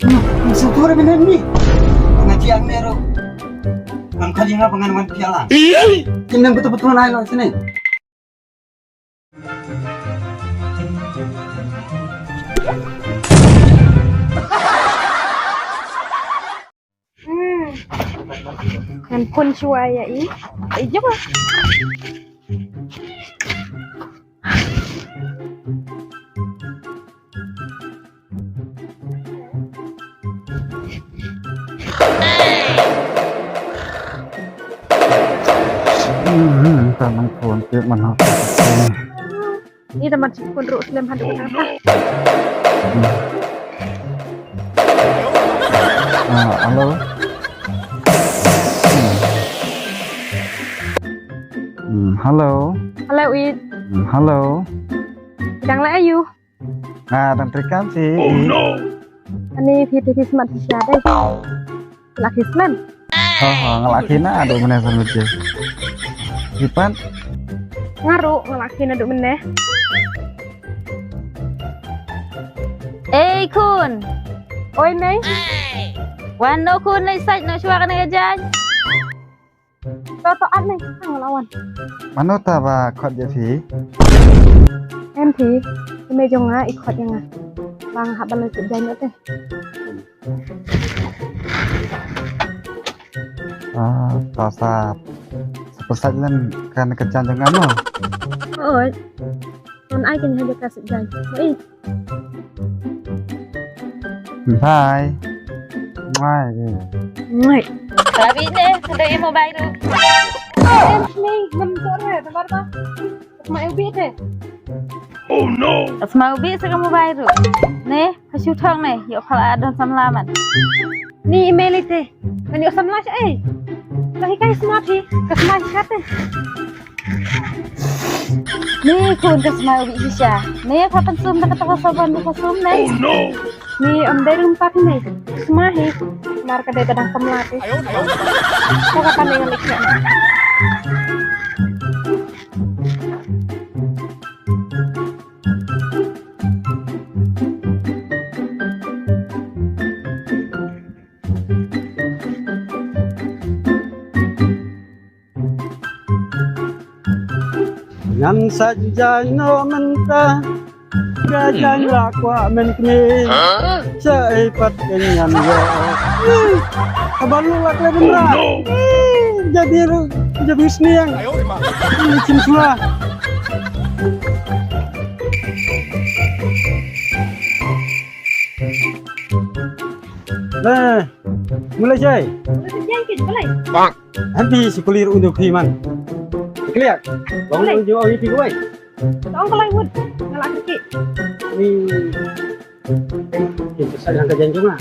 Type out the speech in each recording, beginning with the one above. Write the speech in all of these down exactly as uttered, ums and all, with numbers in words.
Ym sngewthuh re mynne mynne. Nga jiang ne ruh. Ngam khot ïa nga ba ngan wan phi ïalang. Kin nang betul-betul nai lo sini. Hmm. Ngan phone shuwa ïa i. I jong. Hmm, ta nang phone te man ha. Ni da man sipun ruh slem haduh kata. Ah, hello. Hmm, hello. Hello, It. Hmm, hello. Dang la ayu. Nga dang treikam seh. Ani phi te phi smat shisha dei. La phi smat. Ha ha, nga la khie naduh mynne san bajye. Phi pat? Nga ruh nga la khie naduh mynne. Ei khun. Oi mei. Wan noh khun, leit sait noh shuwa kane ka jaiñ. To to, at mei, hang la wan. Mano ta ba khot ïa phi? Em phi, i mei jong nga i khot ïa nga ba nga hap ban leit sait jaiñ noh te. Ah, ta sa, sa pyrsad lem kane ka jaiñ jong nga mo. Oi. Ton ai kane ha jaka sait jaiñ. Oi. Bye. Bye. Oi. Rabi ne, sudah imo bai ru. Em ni, ngam sore, sabar ba. Sma ubi te. Oh no. Sma ubi sa ka mobile ru. Ne, ha shu thong ne, ïoh phala don samla man. Ni email ite. Kan ïoh samla sha ei. Ka hikai sma phi, ka sma hikai te. Ni khun ka sma ubi shisha. Ne pha pynsum da kata ka sabon bu ka sum ne. Oh no. Ni ym dei rum pat ne. Sma hi. Mar ka dei ka dang samla te. Ka kata ne ngan leit. Ngan sait jaiñ noh mynta. Ka jaiñ la kwah mynta kane. Sa ei pat ka ngan ïoh. Ka balu la klet bynrah. Jabiru, jabiru sniang. Chim sua. Nah, mulai jai. Mulai jai ke mulai. Bang. Happy si kulir undu phi man. Kliak. Bang undu awi phi kuai. Tong kalai wut. Ngalak ki. Ni. Ki pesan yang kerja jong ah.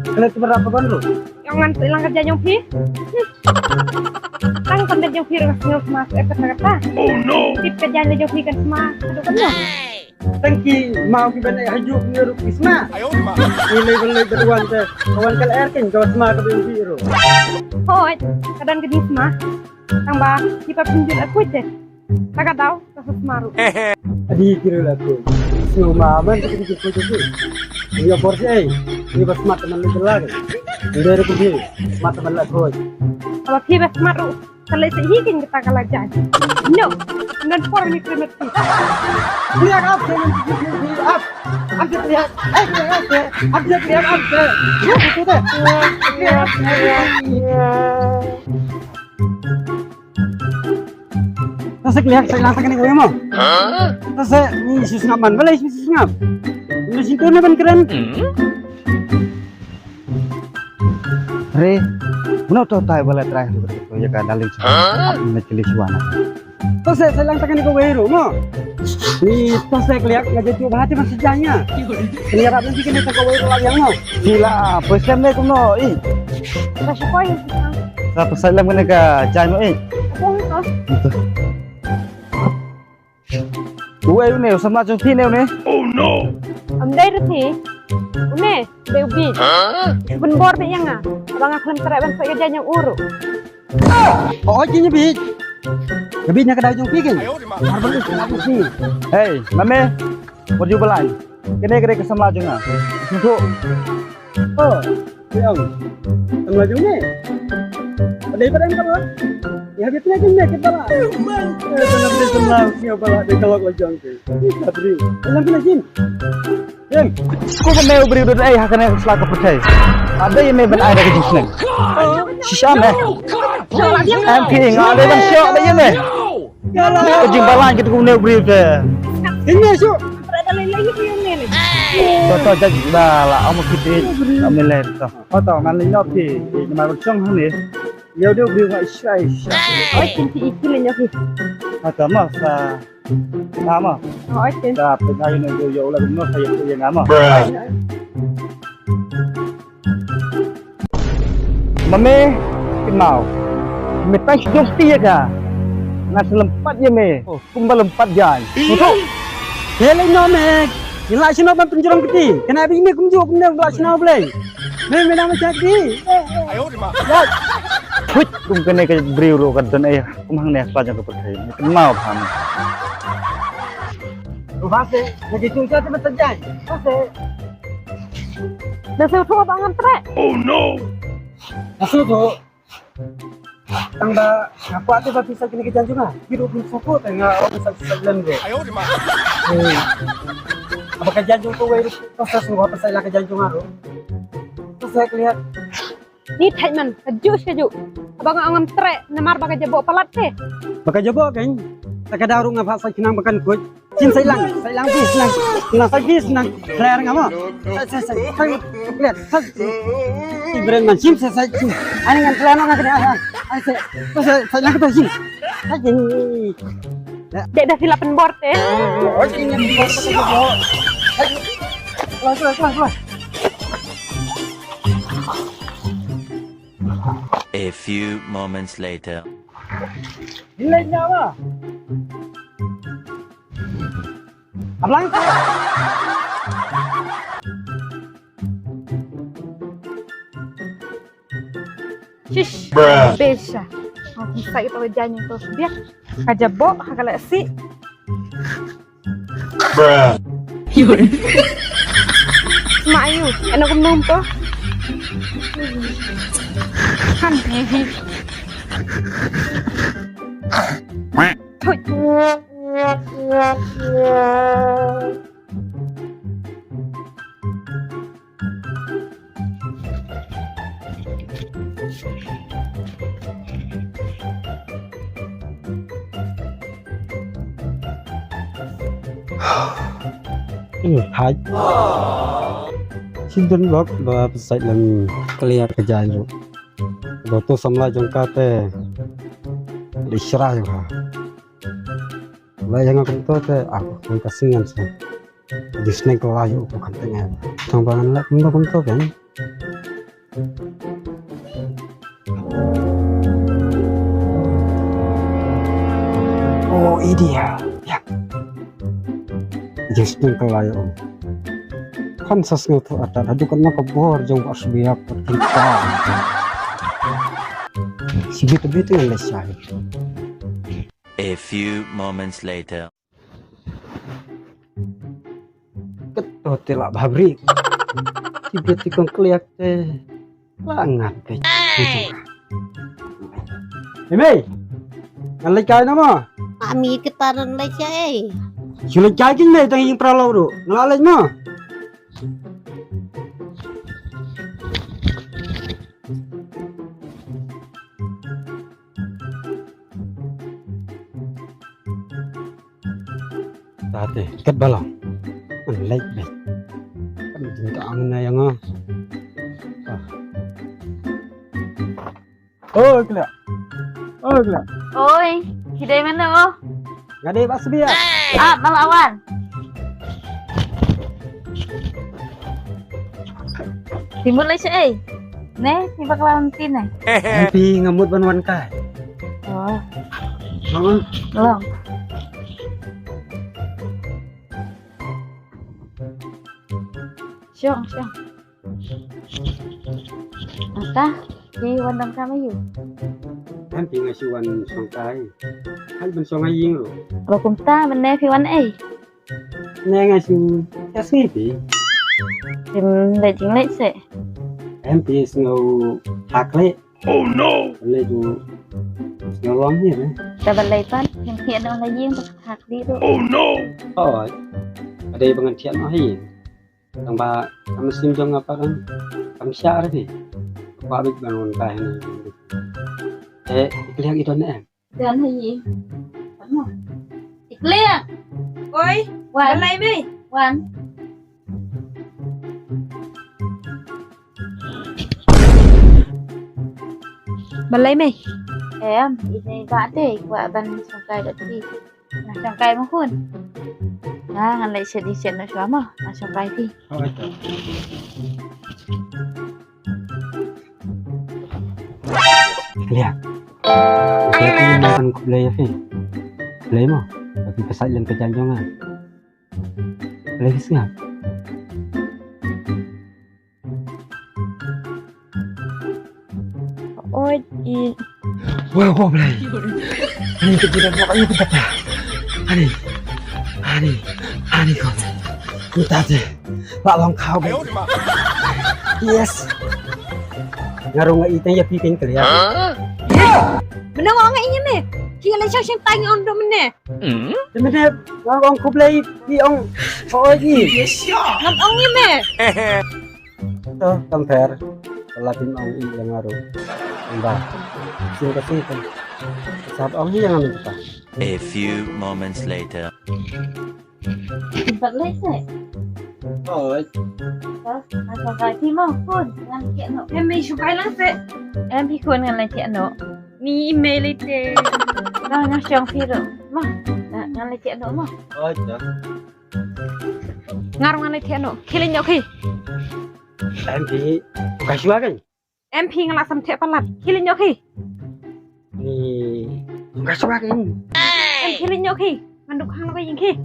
Kena tu berapa bandru? Yang ngan tu yang kerja jong phi. Tang kan jong phi ras ngel mas epet na kata. Oh no. Tip kerja jong phi kan mas. Aduh kan. Tang ki mau ki ban ai hajuk ni ruh ki sma. Ayo ma. Ni lei ban lei ban wan te. Kawan kal er ken kawan sma ka ban bi ruh. Hoi, ka don ka ding sma. Tang ba ki pa pynjul aku te. Ta ka daw ka sma ruh. Adi ki ruh aku. Sma man ka ding ki ku tu. Ni por si ai. Ni ba sma teman lei lag. Ni ruh ku bi. Sma teman lag hoi. Kalau ki ba sma ruh. Ka leit sa hi kin kata ka la jai. No, nan por ni kena ti. Kliak ap, kliak ap. Ap je kliak. Eh, kliak ap je. Ap je kliak ap je. Yo, betul deh. Kliak ap je. Ta sa kliak, sa lang sa kane ko mo. Ta sa ni si sngap man, balei si sngap. Ni si tu na ban kren. Re, mano to tai bala trai tu to ya ka daling sa. Ap na kili suana. To se selang tangan ko wei ru mo. Ni to se kliak nga jatu bahati masih janya. Ni rap ni kini ko wei ru yang mo. Sila, pesem ne kuno i. Sa sukoi. Sa pesem ne ka jai mo i. Apa to? Itu. Uei une u samla jong phi ne une? Oh no. Am dei ruh phi. Une dei u bit. Huh? Bun bor bit ïa nga. Ba nga khlem treh ban poi ka jaiñ jong u ruh. Oh, oh, jaiñ bit. Ka bit na ka dei jong phi kin. Ar ban u samla jong phi. Hey, mame. Wat ju balai. Kane ka dei ka samla jong nga. Sngewthuh. Oh, siang. Tang la jong ne. Ada ibadah kan lah. Ya kita kan ne kita lah. Eh, tang la jong ne kita lah. Dia kalau la jong tu. Kita beri. Dalam kena jin. Em, sku ba me u briew dei ha kane ka sla ka pyrthei. Ade me ban ai da ka jingsneng. Shisha me. Em phi nga dei ban shoh da ye me. Ka jingbalan kita kum ne u briew te. Ini shu. To to jaj ba la amo kidit. Ame le to. To to ngan le nyop phi. Ni ma chong ha ne. Yow dei u briew nga ishai ishai. Oi kin phi ikil le nyop phi. To ma sa. Tama. Oi, okay. Da pe na yun yo yo la no sa yo yo ngama. Mame, kynmaw. Me tai sdom ti ya ka. Nga sa lympat ya me. Oh, kumba lympat jan. Betul. Hele no me. Ni la sino ban pynjrong kiti. Kena bi me kumju kumne la sino blei. Me me nama chak di. Ayo di ma. Ya. Hut kum kene ke briew ro ka don ai. Kum hangne spa jong ka pyrthei. Kynmaw pha me. Ba se, lagi tu jati betul jai. Ba se. Dah se tu ba ngan trek. Oh no. Asu tu. Tang ba aku ati ba pisa kini ke janjung ah. Biru pun suku tengah orang sa sa len de. Ayo di ma. Apa ke janjung tu wei tu sa suwa pasal la ke janjung ah. Tu saya lihat. Ni thait man, ka juh shi ka juh. Haba nga ong ngam treh, namar ba ka jaboh palat te. Ba ka jaboh kan, ta ka daw ruh nga phah sa khnang ba kan kut. Shim sa lang, sa lang phi snang. Snang sa phi snang. Kler nga mo. Sa sa sa. Sa kler. Sa. Ti bren man shim sa sa shim. Ani ngan kler nga kena. Ai sa. Sa sa lang ka shim. Sa jin. Dek dah silap penbor te. Oh, ini penbor. Keluar, keluar, keluar, keluar. A few moments later. Nilai nyawa. Abang. Shish. Besha. Aku sai kita janji tu biar. Ka jaboh ha ka lehsi. Bruh. Sma ayu, eno kumno to? Han. Tut. Hai. Shin don lok ba pynshait lem clear ka jaiñ ruh. Ba to samla jong ka te. Leit shra ïa ka. Leit ïa nga kumto te, ah, kumta sneng ngan sa. Disney ka la ïoh ko kan teng. Tang ba ngan leh kumto kumto kan. Oh, idea. Ya. Disney ka la ïoh. Kan sa sngew tu ata da dukan na ka bor jong ba sbiak ka tinta. Sibit bit ngan leh shai. A few moments later. Kat to te la bhabri. Ki bit ti kong kliak te. La ngat te. Hei mei. Ngan leit kai na mo. Mami kita nan leit kai. Shu leit kai kin mei tang ing pralo ru. Ngala leit mo. Tate, kat balang. An lek bek. Kan jingka ang na yang ah. Oh, kena. Oh, kena. Oi, hidai mana oh? Ngade bak sebiak. Ah, malawan. Timbul lai sha ei. Ne, ni bak lawan ti ne. Ai pi ngamut ban wan kai. Oh. Long. Long. Shong, shong. Ata, ki wan dang kama yu. Kan ti nga shi wan shong kai. Hai ban shong ai ying ru. Ba kumta ban ne phi wan ei. Ne nga shu ka sngi pi. Tim leh jing leh se. Em phi sngew hakle. Oh no. Balei tu sngew long hi ne? Ta balei pat, yang hi no la ying ta hakle tu. Oh no. Oh. Ada yang bangan thiah no hi. Tang ba kam sim jong apa kan? Kam siap ada ni. Apa abis bangun kah ni? Eh, ikliang itu ne. Dan ha ïing. Ikliang. Oi, wan. Balei mei? Wan. Balei mei? Em, ine ba te, kwah ban shongkai da ti. Nga shongkai ma khun. Nga ngan leit shet ïing shet noh shuwa mo. Nga shongkai ti. Oi, to. Klia. Klia ki ma kan khublei ïa phi. Khublei mo. Ba phi pynshai lem ka jaiñ jong nga. Khublei phi sngap. Oi i. Wah, khublei. Ani ka jida mo ayu ka. Ani. Ani. Ani ko. Kita te. Ba long khaw ba. Yes. Nga ruh nga ïeit ïa phi kein Klia. Mynno nga ïeit ïa me? Phi la shong shong tang ong dum ne. Te mynne nga ong khublei phi ong oi i. Ngam ong ïa me. To kam pher. Ka la phi ong i ïa nga ruh. Ba. Sing ka sing ka. Sap ong hi ïa nga mynta. A few moments later. Phi pat leit seh? Oi. Hah? Ngan shongkai phi mo khun, ngan leit noh. Em, mei shongkai lang seh. Em, phi khun ngan leit noh. Ni email ite. Ngan shong phi ruh. Mo. Ngan leit noh mo. Oi, da. Nga ruh ngan leit noh. Khie leit noh khie. Em, phi. Ka shuwa kan? Em, phi nga la sam theh palat. Khie leit noh khie. Ni, nga shuwa khie. Em, khie leit noh khie. Ngan duk khang noh ka ïing khie.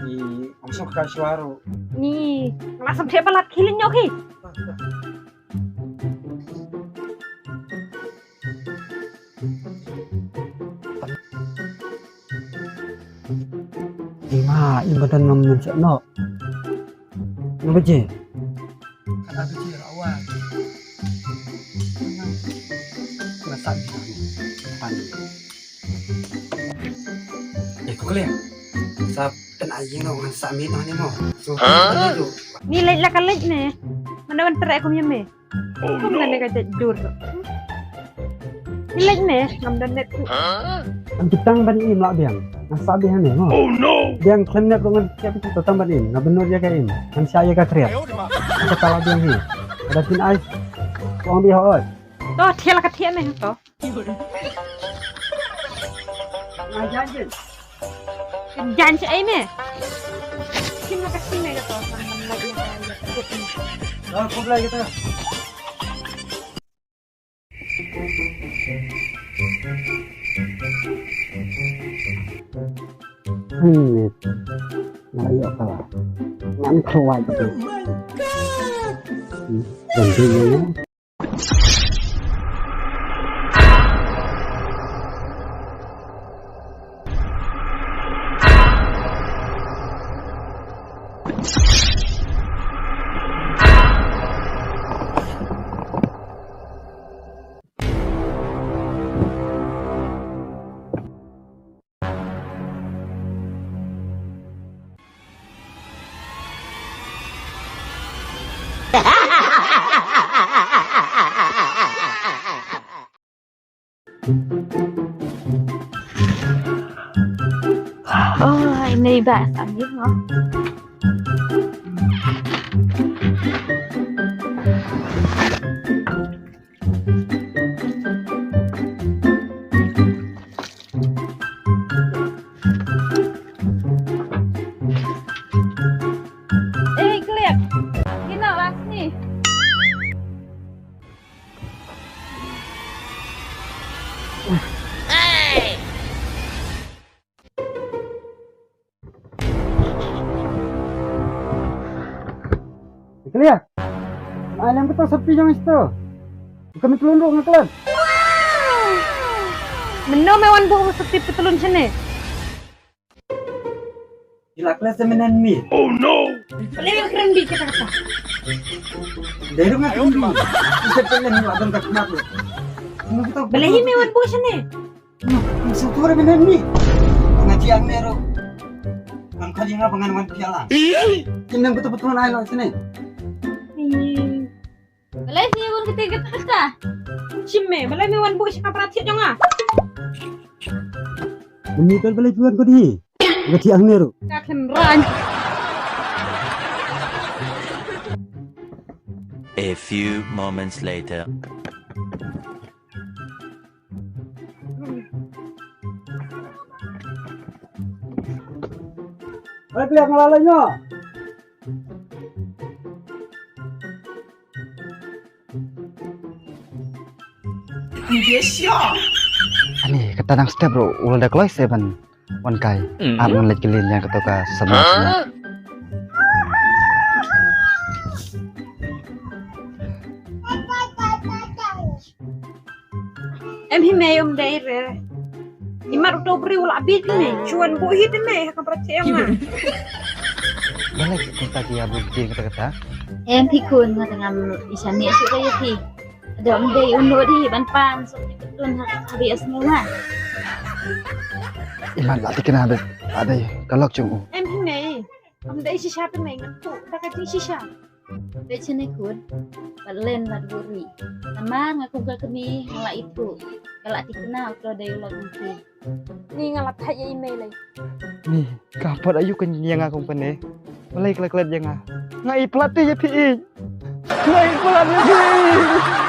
Ni, nga shuwa ka shuwa ruh. Ni, nga la sam theh palat. Khie leit noh khie. Ima, ima dan ngam ngan seh noh. Nga baje. Kata baje rawa. Nga sat ni. Pan. Eh, ko kle. Sap tan ai ïing no ngan sah miet noh ni mo. So. Ni leit la ka leit ne. Mana wan trek kum yem me. Kum ngan ne ka jait dur. Ni leit ne ngam don net tu. Am tu tang ban im la biang. Ngan sah biang ne mo. Biang khlem net ruh ngan kep tu tang ban im. Ngan benur ïa ka im. Ngan sah ïa ka kriat. Ka tala biang hi. Ada phin ai. Kong bi hoi. To thiah la ka thiah ne to. Jan shi ai me. Kim na ka kim me ka to. Ah, khublei kita. Hmm, na ïa ka. Ngan khawai ka. Hmm, dan dia ni. Oh, ini bah sambil ngah. Eh, Klik. Kino lah sini. Klia. Ai lem kata sapi jong isto. Bukan telun ruh ngaklan. Meno me wan bu sapi petelun sini. Ila klas seminan ni. Oh no. Boleh keren bi kita kata. Dei ruh nga tip. Isa pynlong ni wadon ka khmat ruh. Balei hi me wan buh shane? Sa tu re menen ni. Nga jiang ne ruh. Kan kali nga pangan wan piala. Kim nang betul-betul nai lo sini. Balei hi wan kete kete kete. Shim me, balei me wan buh shaka prathiat jong nga. Meni kan balei wan ko di. Nga jiang ne ruh. Ka khlem rang. A few moments later. Balik lihat malah lainnya. Ani kata nang step bro, ula da kloi seven. Wan kai. Ap ngan leit kylli ïa kata ka sama sama. Em hi me um dei re. Imat uto bri ula bit me. Chuan bu hit me ha ka prathiat em nga. Balai kita ki abu ki kata kata. Em hi kun nga tengam isani su ka yati. Ada um dei unu di ban pan so ni tun ha bi as ngewa. Imat la tikna be ada kalok chung u. Em hi me. Am dei shisha te me ngan tu da ka jing shisha. Be chene kun. Bad len bad buri. Namar nga kum ka kemi nga la itu. Ka la tikna uto dei u la kongki. Ni nga la thait ïa i mei lei. Ni ka pat ayu kan ïa nga kum kane. Balei klet klet ïa nga. Nga i plat te ïa phi i. Nga i plat ïa phi i.